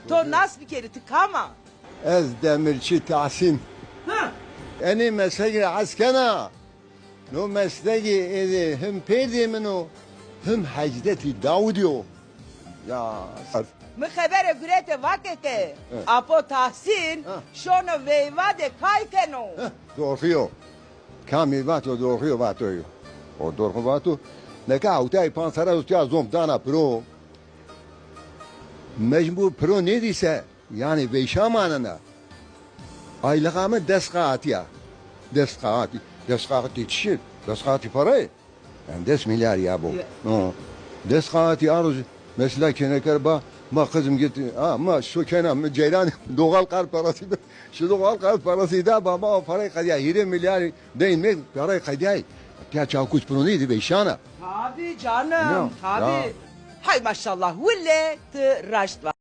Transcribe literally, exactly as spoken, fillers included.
To nas bikerî, ti kam a? Ez Demirçî Tahsîn. Ha. Enê meslegî hes kena. No meslegî êdî him pêrdê min o, him Hecdetî Dawidî yo. Ya. Mi xebere gurete vake ke Apo Tahsîn şono veyva de kay keno. Heh, doğru yo. Kamî vato doğru yo, vato yo. O doğru vato. Neka hewtay panc serre otiya zomp dana piro. Mecbur piro nêdîse, yanî veyşa manena. Aylığa mi des qaatî ya. Des qaatî. Des qaatî çi? Des qaatî para ye. Yani des milyar ya bu. Ya. Ha. Des qaatî aruz mesela keneker ba, ma kızım git, ha, ma şu kena, mi ceyran doğal gaz parası, şu doğal gaz parası da ba, ma o parayı qediya, yirmi milyar değil mi? Parayı qediya. Ya çakuç piro nêdî veyşana. Tabii canım, tabii. Hay maşallah, wille ti raşt va.